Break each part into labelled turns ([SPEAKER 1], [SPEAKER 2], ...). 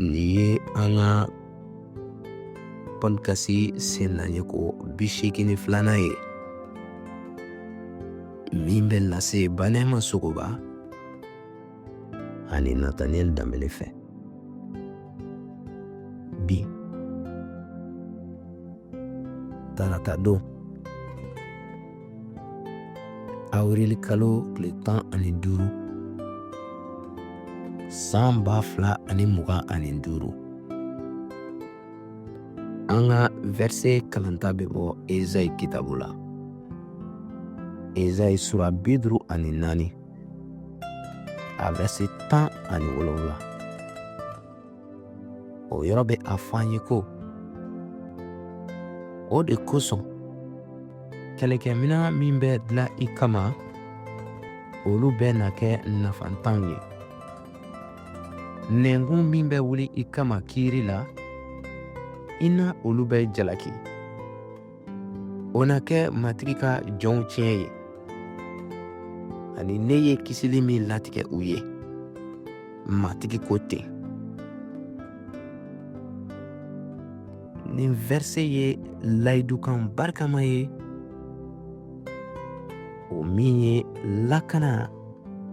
[SPEAKER 1] Nin ye an ka pɔdikasi sen naɲɛ ko 82nan ye min bɛ lase Banɛma Sogoba ani Nataniyɛli Danbele fɛ. Bi tarata don, awirili kalo tile 15, san 2025. An ka vɛrise kalanta bɛ bɔ Ezayi kitabu la. Ezayi sura 54, a vɛrise 17. O yɔrɔ bɛ a fɔ an ye ko o de kosɔn kɛlɛkɛminɛn min bɛ dilan i kama, olu bɛɛ na kɛ nafantanw ye. Nɛnkun min bɛ wuli i kama kiiri la, i na olu bɛɛ jalaki. O na kɛ Matigi ka jɔnw tiɲɛ ye, ani ne ye kisili min latigɛ u ye. Matigi ko ten. Nin vɛrise ye layidukan barikama ye, o min ye lakana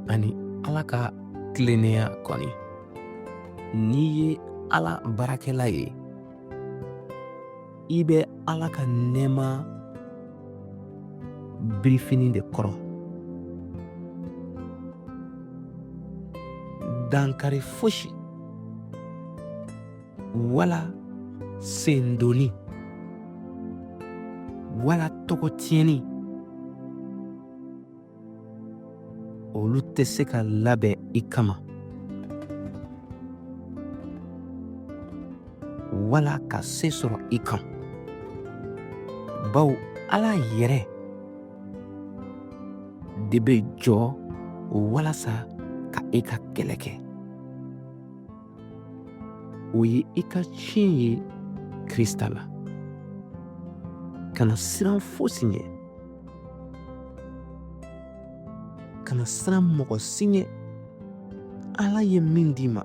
[SPEAKER 1] ani Ala ka tilennenya kɔni. N'i ye Ala baarakɛla ye, i bɛ Ala ka nɛɛma birifini de kɔrɔ. Dankari fosi wala sendonni wala tɔgɔ tiɲɛni, olu tɛ se ka labɛn i kama wala ka se sɔrɔ i kan, bawo Ala yɛrɛ de bɛ jɔ walasa ka e ka kɛlɛ kɛ. O ye i ka tiɲɛ ye Krista la. Kana siran fosi ɲɛ, kana siran mɔgɔ si ɲɛ. Ala ye min d'i ma,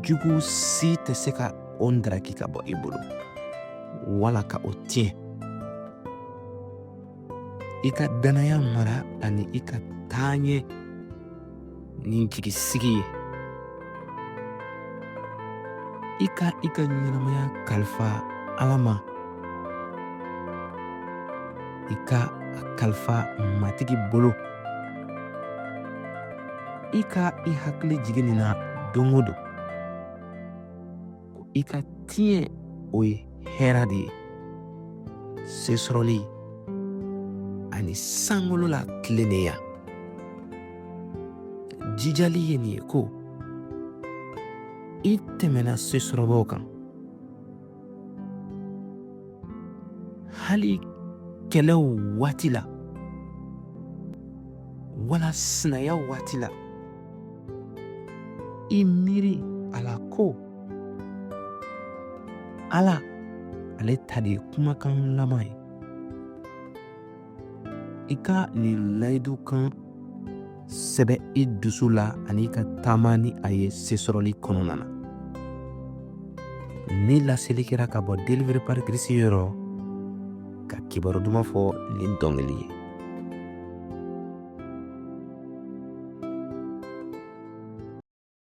[SPEAKER 1] jugu si tɛ se ka o ndaraki ka bɔ i bolo wala ka o tiɲɛ. I ka dannaya mara ani i ka taa ɲɛ ni jigisigi ye. I ka i ka ɲɛnamaya kalifa Ala ma. I ka a kalifa Matigi bolo. I ka i hakili jigin nin na don o don, ko i ka tiɲɛ o ye hɛrɛ de ye, sesɔrɔli ani sankolo la tilennenya. Jijali ye nin ye ko i tɛmɛna sesɔrɔbaw kan, hali kɛlɛw waati la wala sinaya waati la. I miiri a la ko Ala ale ta de ye kumakan laban ye. I ka nin layidu kan sɛbɛ i dusu la ani i ka taama ni a ye sesɔrɔli kɔnɔna na. Ni laseli kɛra ka bɔ Délivré par Christ yɔrɔ ka kibaru duman fɔ ni dɔnkili ye.